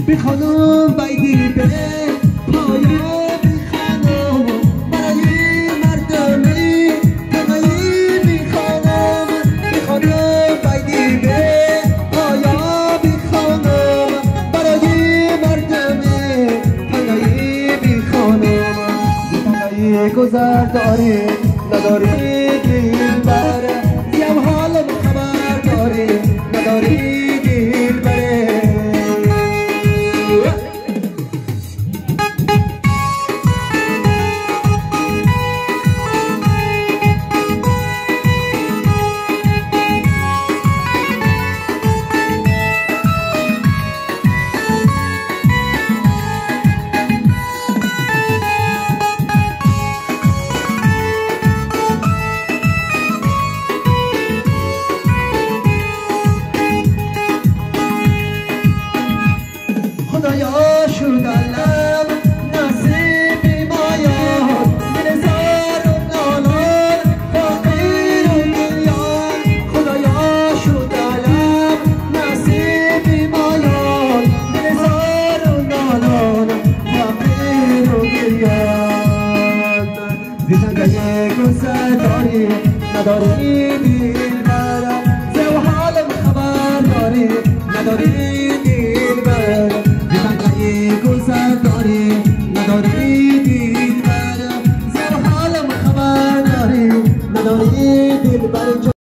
بخانم بایدی به پایا بخانم برای مردمی تنگی بخانم بخانم بایدی به پایا بخانم برای مردمی تنگی بخانم تنگی گذر داری نداری دل بر زیم حالم خبر داری نداری دل بره. خدایا شدلم نصیبی مایان دل زار و نالان فقیر و گریان. خدایا شدلم نصیبی مایان دل زار و نالان فقیر و گریان. زندگی گذر داری نداری دل برم ز حالم خبر داری نداری.